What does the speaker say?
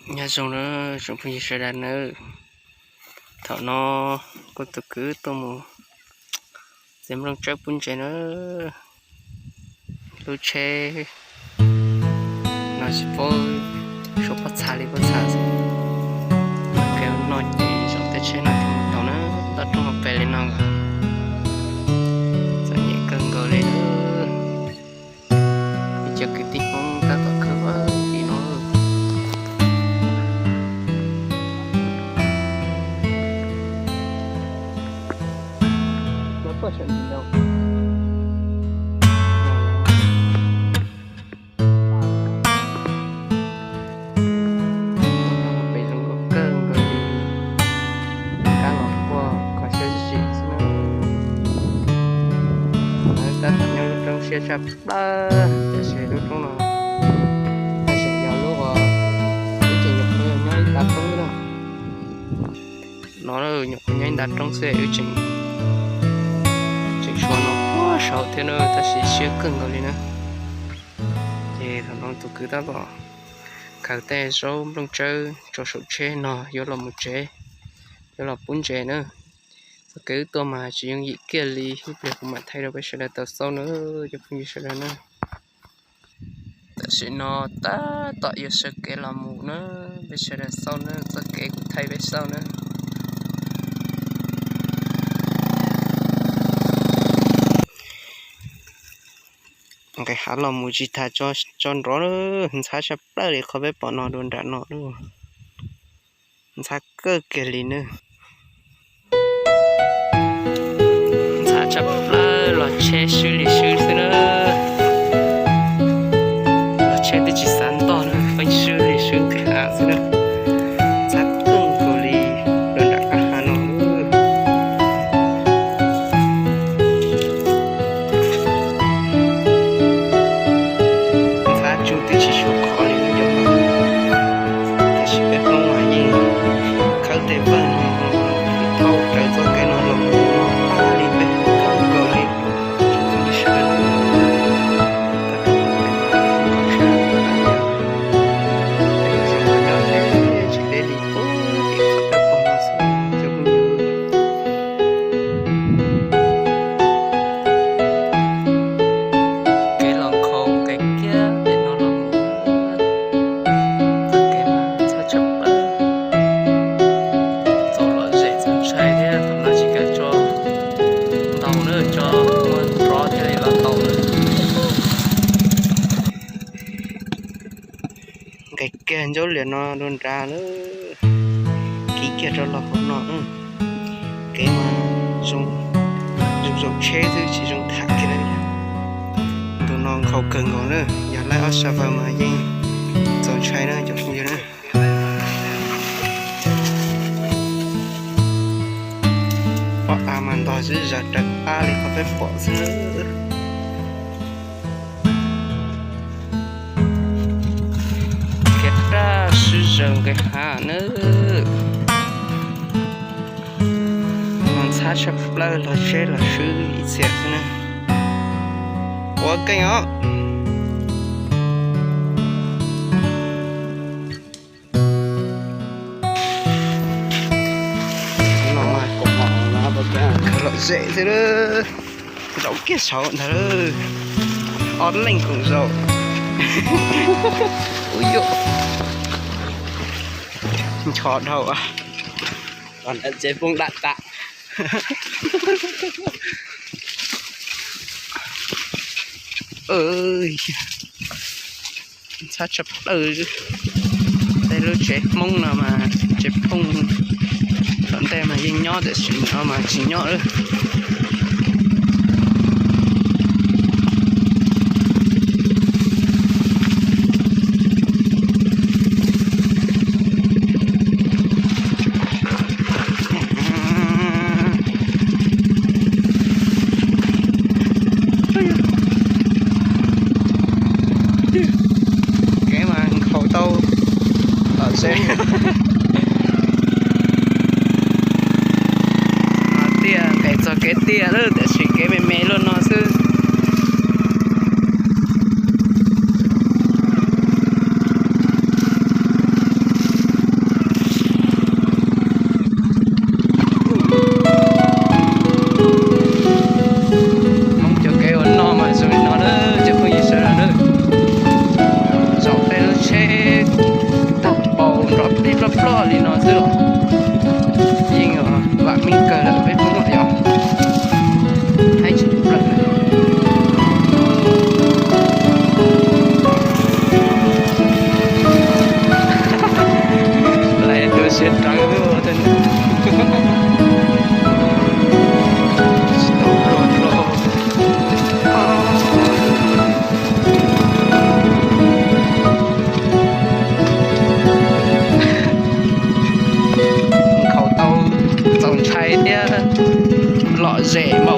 Nyob zoo na tsoom phooj ywg sawv daws nawb. Thaum no kuv tus kwv tuaj mus txiav nplooj tsawb pub ntses na. Lub tsheb no tsis paub suav pob txha li pob txha xwb. Kev no ces zoo tej tsheb no thiaj mus tau na, toj roob hauv pes li no. Txom nyem kawg nkaus li. Cov kwv tij Hmoob tab tom khawb ua tim no. Pem zoo nkauj kawg nkaus li. Kab los quaj kho siab zim xwb na. Tab tom nyob lub roob siab tshaj plaws, tiam sis lub roob no tab sis yog lub uas wb tseem nyuam qhuav nyob ib nta roob na. No nyuam qhuav nyob ib nta roob xwb wb tseem, tseem suav no ua saud thiab na, tab sis siab kawg nkaus li na. Ces thaum no tus kwv tab tom khaws tej zaub nplooj tsawb rau saum tsheb no yuav los mus tsev, yuav los pub ntses na. Txoj kev wb tuaj mas tsis yooj yim kiag li, ib pliag kuv mam thaij rau peb sawv daws tau xauj na, cov phooj ywg sawv daws na. Tam sim no tab tom yuav sawv kev los mus na, peb sawv daws xauj na, txoj kev kuv thaij peb xauj na. Nqes hav los mus tsis tas tso nrov, ntxhab tshaj plaws li qhov peb pom no dua nram no. Ntxhab kawg kiag li na. Ntxhab tshaj plaws los tsheb swb li swb xwb na. Los tsheb twb tsis xav ntoj na, pheej swb li swb nqes hav xwb na. Ntxhab kawg nkaus li los nram qab hav no. Ntxhab tsuj twb tsis suav qhov li no, tiam sis peb Hmoob mas yeej khawb tej pawg no thauj raws txoj kev no los mus no tag li peb Hmoob kawg nkaus li. Tsis deb li, kev los nkhaus nqes kiag pem no los mus, txoj kev mas ntxhab tshaj plaws. Txaus lom zem txaus ntshai thiab, thaum no tsis kav tso ntaus na, tso muaj nrov thiaj li los ntaus na. Nqes kiag ncauj lias no dua nrad lawm, kiv kiag rau los hauv no. Kev mas zoo, zoo zaum tsheb xwb tsis zoo tham kiag li. Ntu no nkhaus kawg nkaus na, yog laib ob sab vaw mas yeej txaus ntshai na cov phooj ywg na. Pob av mas ntog zib zaws raws qab li qhov peb pom xwb. Khiav raj swb zaws nqes hav na. No ntxhab tshaj plaws los tsheb los swb ib txhia xwb na. Ua keej os. No mas kaum mom no khaws lom zem xwb, zaum kiag saud ntag. Ob leeg koom zaum. Ub yuj, ncho dhau. Tsev poob dam tas. Ntxhab tshaj plaws. Tej lub tsev Hmoob no mas tsev phooj tom ntej mas yeej nyob tiam sis no mas tsis nyob lawm. Kev mas nkhaus tau lom zem. Tiaj nqes txog kev tiaj lawm tiam sis kev me me luaj no xwb. ploj li no xwb los yeej vam meej kawg lawm peb Hmoob yom. Haib tsis plaws. Lais tu siab rawv. Nkhaus tau txaus ntshai thiab lom zem